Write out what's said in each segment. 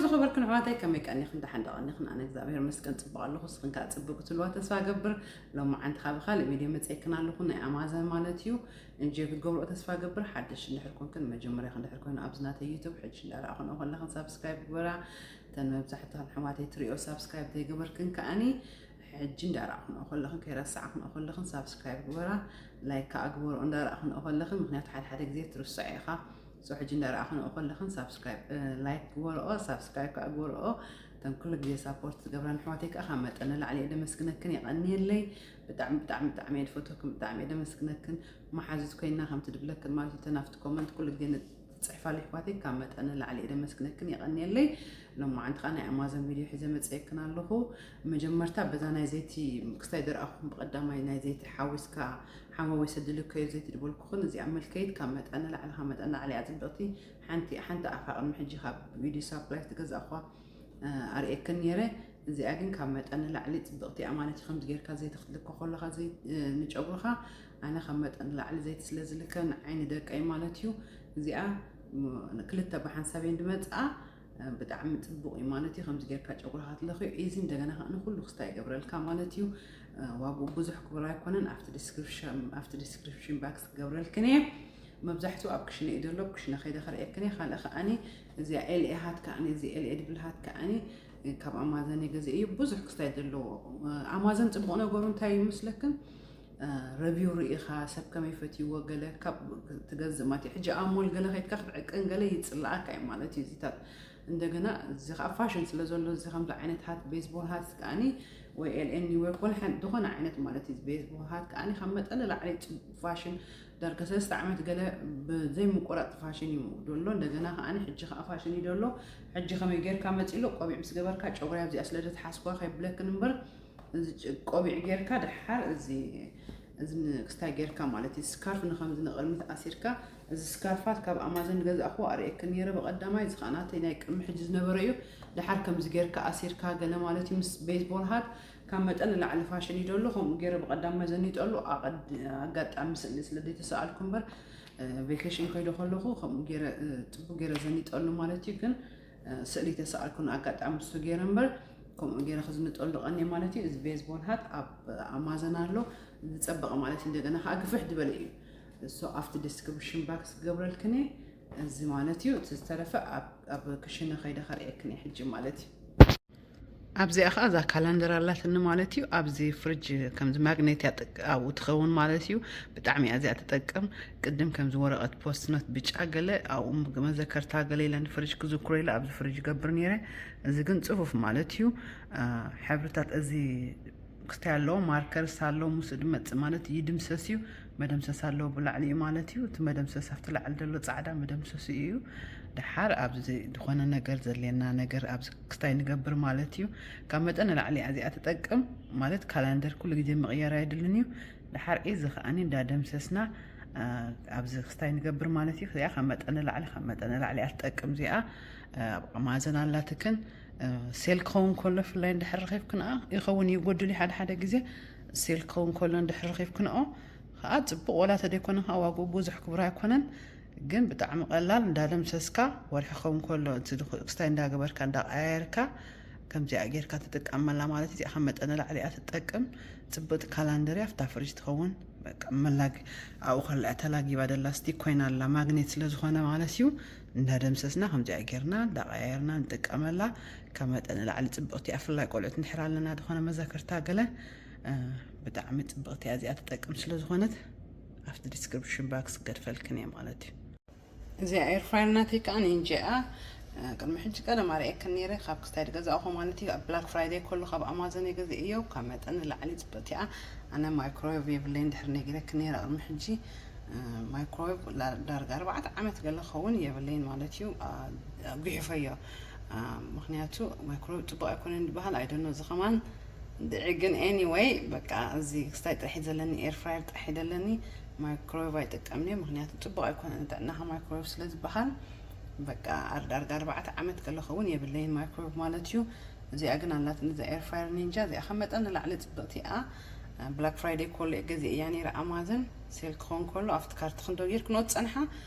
ዝኸበርክን ኣሕዋተይ፣ ከመይ ቀኒኽን? ደሓን ዶ ቀኒኽን? ኣነ እግዚኣብሔር ይመስገን ጽቡቕ ኣለኹ። ንስኽን ከኣ ጽቡቕ ክትህልዋ ተስፋ እገብር። ሎማዓንቲ ካብ ካልእ ቪድዮ መጺኤክን ኣለኹ፣ ናይ ኣማዘን ማለት እዩ። እንጂ ክትገብርኦ ተስፋ እገብር። ሓድሽ እንድሕር ኮንክን፣ መጀመርያ እንድሕር ኮይኑ ኣብዚ ናተይ ዩቱብ ሕጂ እንዳረኣኽንኦ ከለኽን ሳብስክራይብ ግበራ። እተን መብዛሕትኽን ኣሕዋተይ ትሪኦ ሳብስክራይብ ዘይገበርክን ከኣኒ ሕጂ እንዳረኣኽንኦ ከለኽን፣ ከይረሳዕኽንኦ ከለኽን ሳብስክራይብ ግበራ። ላይክ ከኣ ግበርኦ እንዳረኣኽንኦ ከለኽን፣ ምኽንያቱ ሓደ ሓደ ግዜ ትርስዖ ኢኻ። So ሕጂ እንዳረኣኽንኦ ከለኽን ሳብስክራይብ፣ እ፣ ላይክ ግበርኦ፣ ሳብስክራይብ ከኣ ግበርኦ። እተን ኩሉ ግዜ ሳፖርት ዝገብራን ኣሕዋተይ ከኣ ካብ መጠን ንላዕሊ እየ ደመስግነክን፣ የቐንየለይ። ብጣዕሚ፣ ብጣዕሚ፣ ብጣዕሚ እየ ዝፈትወክን፣ ብጣዕሚ እየ ደመስግነክን። መሓዙት ኮይና ከምቲ ድብለክን ማለት እዩ፣ እተን ኣብቲ ኮመንት ኩሉ ግዜ ን-፣ ትጽሕፋለይ ኣሕዋተይ ካብ መጠን ንላዕሊ እየ ደመስግነክን፣ የቐንየለይ። ሎማዓንቲ ከኣ ናይ ኣማዞን ቪድዮ ሒዘ መጽኤክን ኣለኹ። መጀመርታ በዛ ናይ ዘይቲ ክስታይ ዝረኣኹም ብቐዳማይ ናይ ዘይቲ ሓዊስካ ሓመዊ ሰድልከዮ ዘይቲ ዝበልኩኽን እዚኣ መልከይት ካብ መጠን ንላዕሊ፣ ካብ መጠን ንላዕሊ እያ ጽብቕቲ። ሓንቲ፣ ሓንቲ ኣፋ ቅድሚ ሕጂ ካብ ቢዩቲ ሳፕላይ ዝገዛእኳ፣ እ፣ ኣርእየክን ነይረ። እዚኣ ግን ካብ መጠን ንላዕሊ ጽብቕቲ እያ ማለት እዩ። ከምዚ ጌርካ ዘይቲ ክትልኮ ከለኻ፣ ዘይ-፣ እ፣ ንጨጉርኻ፣ ኣነ ካብ መጠን ንላዕሊ ዘይቲ ስለ ዝልከ ንዓይኒ ደቀይ ማለት እዩ። እዚኣ፣ ም-፣ ክልተ ብሓንሳብ እየን ዝመጽኣ፣ እ፣ ብጣዕሚ ጽቡቕ እዩ ማለት እዩ። ከምዚ ጌርካ ጨጉርኻ ትለኽዮ፣ ኢዚ እንደገና ከኣ ንኹሉ ክስታይ ይገብረልካ ማለት እዩ። እ፣ ዋግኡ ብዙሕ ክቡር ኣይኮነን። ኣብቲ ዲስክሪፕሽን፣ ኣብቲ ዲስክሪፕሽን ባክስ ክገብረልክን እየ። መብዛሕትኡ ኣብ ክሽነ እዩ ዘሎ፣ ኣብ ክሽነ ከይደ ከርእየክን እየ። ካልእ ከኣኒ እዚኣ ኤልኤ ሃት ከኣኒ፣ እዚ ኤልኤ ድብል ሃት ከኣኒ ካብ ኣማዘን እየ ገዚኤዮ። ብዙሕ ክስታይ ዘለዎ፣ ኣማዘን ጽቡቕ ነገሩ እንታይ እዩ ይመስለክን? እ፣ ረቪው ርኢኻ፣ ሰብ ከመይ ፈትይዎ፣ ገለ ካብ ትገዝእ ማለት እዩ። ሕጂ ኣብ ሞል ገለ ከይድካ ክትዕቅን ገለ ይጽላኣካ እዩ ማለት እዩ እዚታት። እንደገና እዚ ኸኣ ፋሽን ስለ ዘሎ፣ እዚ ከምዚ ዓይነት ሃት፣ ቤዝቦል ሃት ከኣኒ ወይ ኤልኤን ኒው ዮርክ ወላ ሓንቲ ዝኾነ ዓይነት ማለት እዩ። ቤዝቦል ሃት ከኣኒ ካብ መጠን ንላዕሊ ጽቡቕ ፋሽን፣ ዳርጋ ሰለስተ ዓመት ገለ ብዘይምቁራጽ ፋሽን እዩ ዘሎ። እንደገና ከኣኒ ሕጂ ኸኣ ፋሽን እዩ ዘሎ። ሕጂ ከመይ ጌርካ መጺሉ ቆቢዕ ምስ ገበርካ፣ ጨጉሪ ኣብዚኣ ስለ ዘትሓዝኳ ከይብለክን እምበር፣ እዚ ጭ-፣ ቆቢዕ ጌርካ ደሓር እዚ፣ እዚ ን-፣ ክስታይ ጌርካ ማለት እዩ። ስካርፍ ንኸምዚ ንቕድሚት ኣሲርካ፣ እዚ ስካርፋት ካብ ኣማዘን ገዛእኽዎ ኣርእየክን ነይረ ብቐዳማይ። እዚ ኸኣ ናተይ ናይ ቅድሚ ሕጂ ዝነበረ እዩ። ደሓር ከምዚ ጌርካ ኣሲርካ ገለ ማለት እዩ፣ ምስ ቤዝቦል ሃት ካብ መጠን ንላዕሊ ፋሽን እዩ ዘሎ። ከምኡ ገይረ ብቐዳማይ ዘኒጠሉ ኣቐድ-፣ ኣጋጣሚ ስእሊ ስለ ዘይተሰኣልኩ እምበር፣ እ፣ ቬኬሽን ከይደ ከለኹ ከምኡ ገይረ፣ እ፣ ጽቡቕ ገይረ ዘኒጠሉ ማለት እዩ። ግን፣ እ፣ ስእሊ ተሰኣልኩ ንኣጋጣሚ ንሱ ገይረ እምበር፣ ከምኡ ገይረ ክዝንጠሉ ቀንየ ማለት እዩ። እዚ ቤዝቦል ሃት ኣብ ኣማዘን ኣሎ፣ ዝጸበቐ ማለት እዩ። እንደገና ከኣ ግፍሕ ዝበለ እዩ። እሱ ኣብቲ ዲስክሪፕሽን ባክስ ክገብረልክን እየ። እዚ ማለት እዩ። እቲ ዝተረፈ ኣብ፣ ኣብ ክሽነ ከይደ ከርእየክን እየ ሕጂ ማለት እዩ። ኣብዚኣ ኸኣ እዛ ካላንደር ኣላትኒ ማለት እዩ። ኣብዚ ፍሪጅ ከምዚ ማግኔት እያ ጥቅ-፣ ኣብኡ ትኸውን ማለት እዩ። ብጣዕሚ እያ እዚኣ ትጠቅም። ቅድም ከምዚ ወረቐት ፖስት ኖት ብጫ ገለ ኣብኡ መዘከርታ ገለ ኢለ ንፍሪጅ ክዝክሮ ኢለ ኣብዚ ፍሪጅ ይገብር ነይረ። እዚ ግን ጽፉፍ ማለት እዩ። እ፣ ሕብርታት እዚ ክስታይ ኣለዎ፣ ማርከርስ ኣለዎ፣ ምስኡ ድመጽእ ማለት ይድምሰስ እዩ። መደምሰስ ኣለዎ ብላዕሊ እዩ ማለት እዩ። እቲ መደምሰስ ኣብቲ ላዕሊ ዘሎ ጻዕዳ መደምሰሱ እዩ። ደሓር ኣብዚ ዝኾነ ነገር ዘድልየና ነገር ኣብዚ ክስታይ ንገብር ማለት እዩ። ካብ መጠን ንላዕሊ እያ እዚኣ ትጠቅም ማለት ካላንደር ኩሉ ግዜ ምቕያር ኣይድልን እዩ። ደሓር እዚ ከኣኒ እንዳደምሰስና፣ እ፣ ኣብዚ ክስታይ ንገብር ማለት እዩ። እዚኣ ካብ መጠን ንላዕሊ፣ ካብ መጠን ንላዕሊ እያ ትጠቅም እዚኣ። እ፣ ኣብ ኣማዘን ኣላትክን፣ እ፣ ሴል ክኸውን ከሎ ብፍላይ እንድሕር ረኺብክንኣ፣ ይኸውን እዩ፣ ይጎድል እዩ ሓደ ሓደ ግዜ። ሴል ክኸውን ከሎ እንድሕር ረኺብክንኦ ከኣ ጽቡቕ፣ ወላ ተደይኮነ ከኣ ዋግኡ ብዙሕ ክቡር ኣይኮነን፣ ግን ብጣዕሚ ቀላል፣ እንዳደምሰስካ ወርሒ ክኸውን ከሎ እቲ ድኹ-፣ ክስታይ እንዳገበርካ እንዳቀያየርካ ከምዚኣ ጌርካ ትጥቀመላ ማለት እዩ። እዚኣ ካብ መጠን ንላዕሊ እያ ትጠቅም። ጽብቕቲ ካላንደር እያ፣ ኣብታ ፍሪጅ ትኸውን። በቃ መላግ-፣ ኣብኡ ከላ እያ ተላጊባ ደላ፣ ስቲክ ኮይና ኣላ፣ ማግኔት ስለ ዝኾነ ማለት እዩ። እንዳደምሰስና ከምዚኣ ጌርና እንዳቀያየርና ንጥቀመላ። ካብ መጠን ንላዕሊ ጽብቕቲ እያ፣ ብፍላይ ቆልዑት እንድሕር ኣለና ዝኾነ መዘከርታ ገለ፣ እ፣ ብጣዕሚ ጽብቕቲ እያ እዚኣ፣ ትጠቅም ስለ ዝኾነት ኣብቲ ዲስክሪፕሽን ባክስ ክገድፈልክን እየ ማለት እዩ። እዚኣ ኤር ፍራየር ናተይ ከኣ ንእንጀኣ፣ እ፣ ቅድሚ ሕጂ ቀደም ኣርእየክን ነይረ፣ ካብ ክስታይ ዝገዛእኹ ማለት እዩ። ኣብ ብላክ ፍራይደይ ከሎ ካብ ኣማዞን እየ ገዚኤዮ። ካብ መጠን ንላዕሊ ጽብቕቲ እያ። ኣነ ማይክሮዌቭ የብለይን ድሕር ነጊረክን ነይረ ቅድሚ ሕጂ። እ፣ ማይክሮዌቭ ላ-፣ ዳርጋ ኣርባዕተ ዓመት ገለ ክኸውን የብለይን ማለት እዩ። ኣ፣ ጉሒፈዮ። ኣ፣ ምኽንያቱ ማይክሮዌቭ ጽቡቕ ኣይኮነን ዝበሃል፣ I don't know፣ እዚ ከማን ድዒ ግን፣ ኤኒወይ፣ በቃ፣ እዚ ክስታይ ጥራሕ እዩ ዘለኒ፣ ኤር ፍራየር ጥራሕ እዩ ዘለኒ። ማይክሮዌቭ ኣይጥቀምን እየ፣ ምኽንያቱ ጽቡቕ ኣይኮነን ንጥዕናኻ ማይክሮዌቭ ስለ ዝበሃል። በቃ፣ ኣር-፣ ዳርጋ ኣርባዕተ ዓመት ገለ ክኸውን የብለይን ማይክሮዌቭ ማለት እዩ። እዚኣ ግን ኣላትኒ፣ እዛ ኤር ፍራየር ኒንጃ፣ እዚኣ ካብ መጠን ንላዕሊ ጽብቕቲ እያ። ብላክ ፍራይደይ ከሎ እየ ገዚኤያ ነይረ፣ ኣማዘን ሴል ክኸውን ከሎ፣ ኣብቲ ካርት ክንዶ ጌርክንኦ ዝጸንሓ፣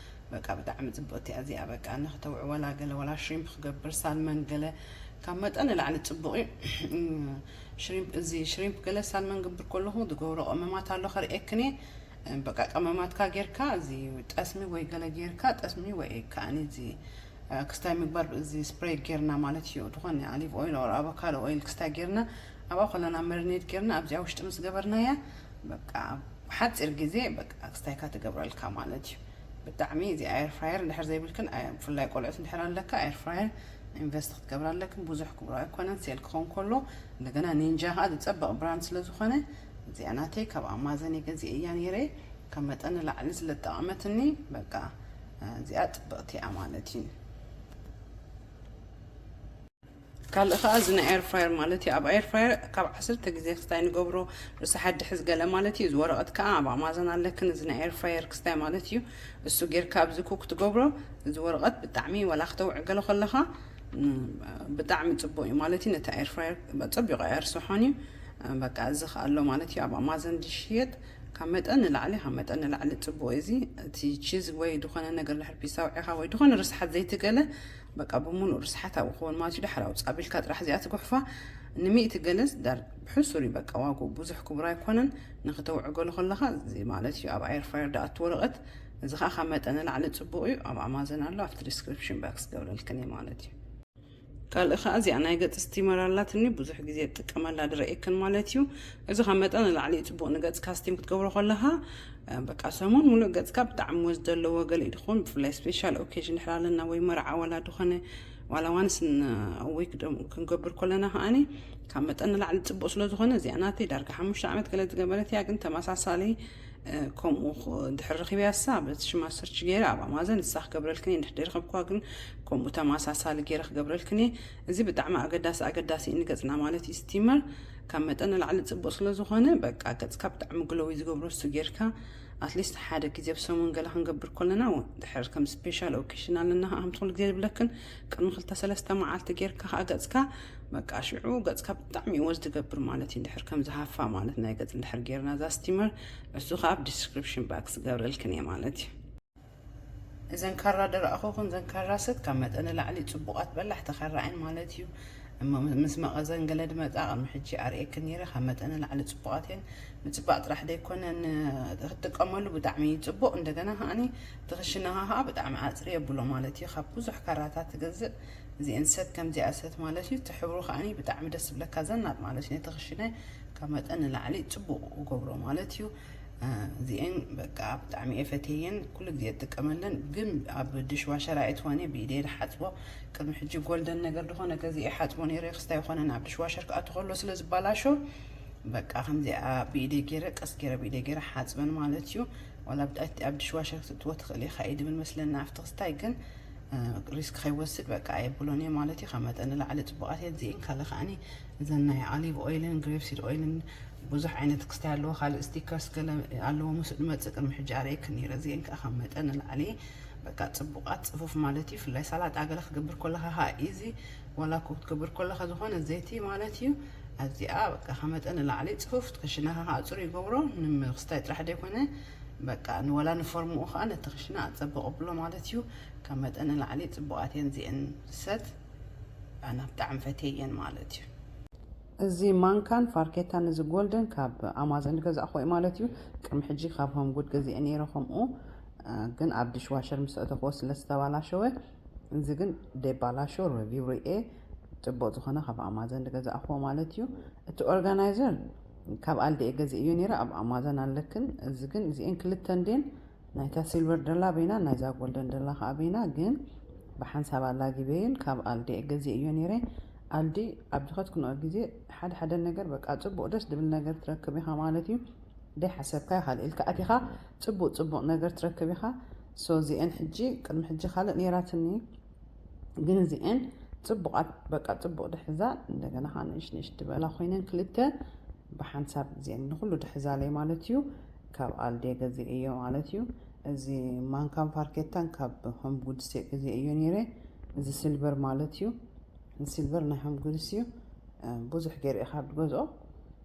በቃ ብጣዕሚ ጽብቕቲ እያ እዚኣ። በቃ ንኽተውዕ ወላ ገለ ወላ ሽሪምፕ ክገብር ሳልመን ገለ ካብ መጠን ንላዕሊ ጽቡቕ እዩ። ሽሪምፕ፣ እዚ ሽሪምፕ ገለ ሳልመን ግብር ከለኹ ዝገብሮ ቀመማት ኣሎ ከርእየክን እየ። በቃ ቀመማትካ ጌርካ እዚ ጠስሚ ወይ ገለ ጌርካ ጠስሚ ወይ ከኣኒ እዚ ክስታይ ምግባር እዚ ስፕሬይ ጌርና ማለት እዩ። ዝኾነ ኣሊቭ ኦይል ኦር ኣቮካዶ ኦይል ክስታይ ጌርና ኣብኣ ከለና መሪኔት ጌርና ኣብዚኣ ውሽጢ ምስ ገበርናያ በቃ ሓፂር ግዜ በቃ ክስታይካ ትገብረልካ ማለት እዩ። ብጣዕሚ እዚ ኤር ፍራየር እንድሕር ዘይብልክን ብፍላይ ቆልዑት እንድሕር ኣለካ ኤር ፍራየር ኢንቨስት ክትገብር ኣለክን። ብዙሕ ክብሮ ኣይኮነን ሴል ክኾን ከሎ። እንደገና ኒንጃ ከዓ ዝፀበቕ ብራንድ ስለ ዝኾነ እዚኣ ናተይ ካብ ኣማዘን የገዚእ እያ ነይረ። ካብ መጠን ንላዕሊ ስለ ዝጠቐመትኒ በቃ እዚኣ ፅብቕቲ እያ ማለት እዩ። ካልእ ከዓ እዚ ናይ ኤር ፍራየር ማለት እዩ። ኣብ ኤር ፍራየር ካብ ዓሰርተ ግዜ ክስታይ ንገብሮ ርሳሓት ድሕዝ ገለ ማለት እዩ። እዚ ወረቐት ከዓ ኣብ ኣማዘን ኣለክን። እዚ ናይ ኤር ፍራየር ክስታይ ማለት እዩ። እሱ ጌርካ ኣብዚ ኩክ ትገብሮ። እዚ ወረቐት ብጣዕሚ ወላ ክተውዕ ገለ ከለኻ ብጣዕሚ ፅቡቅ እዩ ማለት እዩ። ነቲ ኤር ፍራየር ፀቢቑ ኣየርስሖን እዩ። በቃ እዚ ከዓ ኣሎ ማለት እዩ። ኣብ ኣማዘን ዝሽየጥ ካብ መጠን ንላዕሊ ካብ መጠን ንላዕሊ ፅቡቅ እዚ። እቲ ቺዝ ወይ ዝኾነ ነገር ድሕር ፒሳ ውዒኻ ወይ ዝኾነ ርስሓት ዘይትገለ በቃ ብምሉእ ርስሓት ኣብኡ ክኾን ማለት እዩ። ድሕር ኣውፃ ቢልካ ጥራሕ እዚኣ ትጉሕፋ ንሚእቲ ገለስ ዳር ብሕሱር እዩ። በቃ ዋግኡ ብዙሕ ክቡር ኣይኮነን። ንክተውዕገሉ ከለኻ እዚ ማለት እዩ ኣብ ኤር ፍራየር ድኣቱ ወረቐት። እዚ ከዓ ካብ መጠን ንላዕሊ ፅቡቅ እዩ። ኣብ ኣማዘን ኣሎ ኣብቲ ዲስክሪፕሽን ባክስ ገብረልክን እየ ማለት እዩ። ካልእ ከዓ እዚኣ ናይ ገፅ ስቲመር ኣላትኒ ብዙሕ ግዜ እጥቀመላ ድረእየክን ማለት እዩ። እዚ ካብ መጠን ንላዕሊ እዩ ፅቡቅ ንገፅካ ስቲም ክትገብሮ ከለካ በቃ ሰሙን ሙሉእ ገፅካ ብጣዕሚ ወዝ ዘለዎ ገለ እዩ ድኾን ብፍላይ ስፔሻል ኦኬዥን ድሕር ኣለና ወይ መርዓ ዋላ ድኾነ ዋላ ዋንስ ዊክ ክንገብር ከለና ከዓኒ ካብ መጠን ንላዕሊ ፅቡቅ ስለ ዝኾነ እዚኣ ናተይ ዳርጋ ሓሙሽተ ዓመት ገለ ዝገበረት እያ። ግን ተመሳሳሊ ከምኡ ድሕር ረኺበያ ሳ በቲ ሽማ ሰርች ገይረ ኣብ ኣማዘን ንሳ ክገብረልክን እየ። እንድሕር ደይረኸብኩዋ ግን ከምኡ ተመሳሳሊ ገይረ ክገብረልክን እየ። እዚ ብጣዕሚ ኣገዳሲ ኣገዳሲ እዩ ንገፅና ማለት እዩ። ስቲመር ካብ መጠን ንላዕሊ ፅቡቅ ስለ ዝኾነ በቃ ገፅካ ብጣዕሚ ግሎዊ ዝገብሮ እሱ ጌርካ ኣትሊስት ሓደ ግዜ ብሰሙን ገለ ክንገብር ከለና ድሕር ከም ስፔሻል ኦኬሽን ኣለና ከም ትኽሉ ግዜ ዝብለክን ቅድሚ ክልተ ሰለስተ መዓልቲ ጌርካ ከዓ ገፅካ በቃ ሽዑ ገፅካ ብጣዕሚ ወዝ ትገብር ማለት እዩ። ድሕር ከም ዝሃፋ ማለት ናይ ገፅ ድሕር ጌርና እዛ ስቲመር እሱ ከዓ ኣብ ዲስክሪፕሽን ባክስ ገብረልክን እየ ማለት እዩ። እዘን ካራ ደረእኹኹን ዘን ካራ ሰት ካብ መጠን ላዕሊ ፅቡቓት በላሕቲ ካራ እየን ማለት እዩ። እሞ ምስ መቐዘን ገለ ድመፃ ቅድሚ ሕጂ ኣርእየክን ነይረ ካብ መጠን ላዕሊ ፅቡቓት እየን። ምፅባቕ ጥራሕ ዘይኮነ ክትጥቀመሉ ብጣዕሚ እዩ ፅቡቕ። እንደገና ከዓኒ ትኽሽነኻ ከዓ ብጣዕሚ ኣፅሪ የብሎ ማለት እዩ። ካብ ብዙሕ ካራታት ትገዝእ እዚአን ሰት ከምዚኣ ሰት ማለት እዩ። እቲ ሕብሩ ከዓኒ ብጣዕሚ ደስ ዝብለካ ዘናጥ ማለት እዩ። ነቲ ክሽነ ካብ መጠን ንላዕሊ ፅቡቕ ገብሮ ማለት እዩ። እዚአን በቃ ብጣዕሚ እየ ፈትየን ኩሉ ግዜ እጥቀመለን። ግን ኣብ ድሽ ዋሸር ኣይእትወን እየ ብኢደይ ዝሓፅቦ። ቅድሚ ሕጂ ጎልደን ነገር ዝኾነ ገዚአ ሓፅቦ ነይረ ክስታይ ይኮነን ኣብ ድሽ ዋሸር ክኣቱ ከሎ ስለ ዝባላሾ በቃ ከምዚኣ ብኢደይ ገይረ ቀስ ገይረ ብኢደይ ገይረ ሓፅበን ማለት እዩ። ዋላ ብጣዕቲ ኣብ ድሽ ዋሸር ክትእትዎ ትኽእል ኢኻ እዩ ድብል መስለና ኣብቲ ክስታይ ግን ሪስክ ከይወስድ በቃ ኣየብሎን እየ ማለት እዩ። ካብ መጠን ንላዕሊ ፅቡቃት እየን እዚአን ካለ ከዓኒ እዘን ናይ ኣሊቭ ኦይልን ግሬፕሲድ ኦይልን ብዙሕ ዓይነት ክስታይ ኣለዎ። ካልእ ስቲከርስ ገለ ኣለዎ ምስ ድመፅእ ቅድሚ ሕጂ ኣርእየክን ነይረ። እዚአን ከዓ ካብ መጠን ንላዕሊ በቃ ፅቡቃት ፅፉፍ ማለት እዩ። ፍላይ ሳላጣ ገለ ክገብር ከለካ ከዓ ኢዚ ዋላ እኮ ክትገብር ከለካ ዝኾነ ዘይቲ ማለት እዩ። ኣብዚኣ በቃ ካብ መጠን ንላዕሊ ፅፉፍ ክሽነካ ከዓ ፅሩ ይገብሮ ንምክስታይ ጥራሕ ዘይኮነ በቃ ንወላ ንፎርምኡ ከዓ ነቲ ክሽነ ኣፀብቕ ብሎ ማለት እዩ። ካብ መጠን ንላዕሊ ፅቡቃት እየን እዚአን ሰት ኣና ብጣዕሚ ፈትየን ማለት እዩ። እዚ ማንካን ፋርኬታን እዚ ጎልደን ካብ ኣማዘን ዝገዛእኹ እዩ ማለት እዩ። ቅድሚ ሕጂ ካብ ሆም ጉድ ገዚአ ነይረ ከምኡ ግን ኣብ ድሽዋሸር ምስ ኣእተኽዎ ስለ ዝተባላሸወ እዚ ግን ደባላሾ ሪቪው ርኤ ፅቡቅ ዝኾነ ካብ ኣማዘን ዝገዛእኽዎ ማለት እዩ። እቲ ኦርጋናይዘር ካብ ኣልዲ እየ ገዚእዮ ነይረ ኣብ ኣማዘን ኣለክን። እዚ ግን እዚአን ክልተ እንዴን ናይታ ሲልቨር ደላ በይና ናይዛ ጎልደን ደላ ከዓ በይና ግን ብሓንሳብ ኣላጊበየን ካብ ኣልዲ እየ ገዚእዮ ነይረ። ኣልዲ ኣብ ድኸት ክንኦ ግዜ ሓደ ሓደ ነገር በቃ ፅቡቅ ደስ ድብል ነገር ትረክብ ኢኻ ማለት እዩ። ደይ ሓሰብካዮ ካልእ ኢልካ ኣቲኻ ፅቡቅ ፅቡቅ ነገር ትረክብ ኢኻ። ሶ እዚአን ሕጂ ቅድሚ ሕጂ ካልእ ነይራትኒ ግን እዚአን ፅቡቃት በቃ ፅቡቅ ድሕዛ እንደገና ከዓ ንእሽ ንእሽ ድበላ ኮይነን ክልተ ብሓንሳብ እዚአን ንኩሉ ድሕዛለይ ማለት እዩ። ካብ ኣልዴ ገዚአ እዮ ማለት እዩ። እዚ ማንካን ፋርኬታን ካብ ሆም ጉድስ ገዚአ እዮ ነይረ። እዚ ሲልቨር ማለት እዩ። ሲልቨር ናይ ሆም ጉድስ እዩ። ብዙሕ ገይረ ካብ ድገዝኦ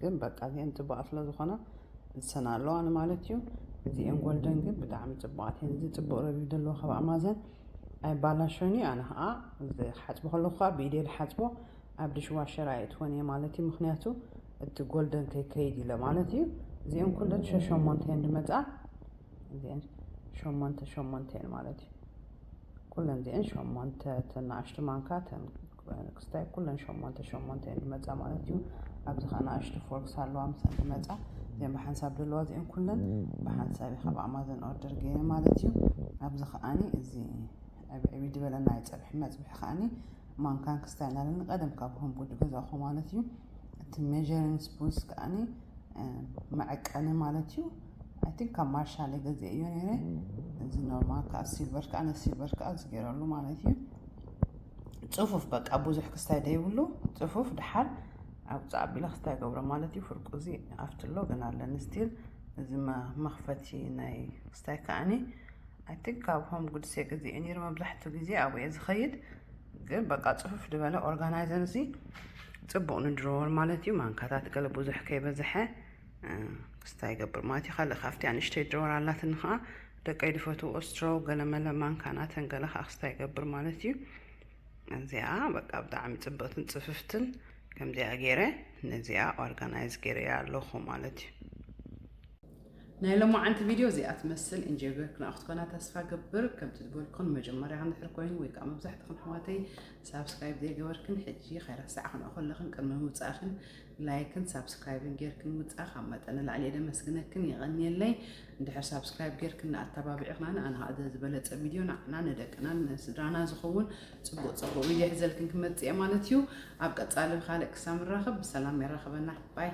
ግን በቃ እዚአን ፅቡቃት ስለ ዝኾና ዝሰና ኣለዋ ማለት እዩ። እዚአን ጎልደን ግን ብጣዕሚ ጽቡቓት እየን። እዚ ጽቡቕ ረቪው ዘለዎ ካብ ኣማዘን ኣይባላሾኒ። ኣነ ከዓ ዝሓፅቦ ከለኩ ከዓ ብኢደ ዝሓፅቦ ኣብ ድሽዋሸር ኣይእትወን እየ ማለት እዩ። ምክንያቱ እቲ ጎልደን ከይከይድ ኢለ ማለት እዩ። እዚአን ኩለን ሸሸሞንተ እየን ዝመፃ። እዚአን ሸሞንተ ሸሞንተ እየን ማለት እዩ። ኩለን እዚአን ሸሞንተ፣ እተን ንኣሽቱ ማንካ፣ እተን ክስታይ ኩለን ሸሞንተ ሸሞንተ እየን ዝመፃ ማለት እዩ። ኣብዚ ከዓ ንኣሽቱ ፎርክስ ኣለዋ፣ ምሳን ዝመፃ እዚአን ብሓንሳብ ዘለዋ እዚአን ኩለን ብሓንሳብ እዩ ካብ ኣማዘን ኦርደር ገይረ ማለት እዩ። ኣብዚ ከዓኒ እዚ ዕብዕቢ ዝበለ ናይ ፀብሒ መፅብሒ ከዓኒ ማንካን ክስታይ እናለኒ ቀደም ካብ ሆም ጉድ ገዛኹ ማለት እዩ። እቲ ሜጀሪንግ ስፑንስ ከዓኒ መዐቀኒ ማለት እዩ። ኣይ ቲንክ ካብ ማርሻል ገዚአ እዮ ነይረ። እዚ ኖርማል ከዓ ሲልቨር ከዓ ነዚ ሲልቨር ከዓ ዝገይረሉ ማለት እዩ። ፅፉፍ በቃ ብዙሕ ክስታይ ደይብሉ ፅፉፍ ድሓር ኣብ ፃዕቢለ ክስታይ ገብሮ ማለት እዩ። ፍርቁ እዚ ኣብትሎ ግን ኣለኒ ስቲል። እዚ መኽፈቲ ናይ ክስታይ ከዓኒ ኣይ ቲንክ ካብ ሆም ጉድስ እየ ገዚአ ነይሩ። መብዛሕትኡ ግዜ ኣብኡ እየ ዝኸይድ። ግን በቃ ፅፉፍ ዝበለ ኦርጋናይዘር እዚ ፅቡቕ ንድሮወር ማለት እዩ። ማንካታት ገለ ብዙሕ ከይበዝሐ ክስታይ ይገብር ማለት እዩ። ካልእ ካብቲ ኣንእሽተይ ድሮወር ኣላትኒ ከዓ ደቀይ ዝፈትዎ ስትሮ ገለመለ ማንካ ናተን ገለ ከዓ ክስታይ ይገብር ማለት እዩ። እዚኣ በቃ ብጣዕሚ ፅብቕትን ፅፍፍትን ከምዚኣ ገይረ ነዚኣ ኦርጋናይዝ ገይረያ ኣለኹ ማለት እዩ። ናይ ሎማዓንቲ ቪድዮ እዚኣ ትመስል። ኢንጆይ ጌርክን ክትኮና ተስፋ ገብር። ከምቲ ዝበልኩን መጀመርያ እንድሕር ኮይኑ ወይ ከዓ መብዛሕትኽን ኣሕዋተይ ሳብስክራይብ ዘይገበርክን ሕጂ ከይረሳዕክን ከለኽን ቅድሚ ምውፃእኽን ላይክን ሳብስክራይብን ጌርክን ምውፃእ ካብ መጠን ንላዕሊ እየ ደመስግነክን። የቐንየለይ። እንድሕር ሳብስክራይብ ጌርክን ኣተባቢዕኽናን ኣነ ከዓ ዝበለፀ ቪድዮ ንዓና ንደቅናን ንስድራና ዝኸውን ፅቡቅ ፅቡቅ ቪድዮ ሒዘልክን ክመፅእ እየ ማለት እዩ። ኣብ ቀፃሊ ብካልእ ክሳብ ንራኸብ ብሰላም የራኸበና። ባይ።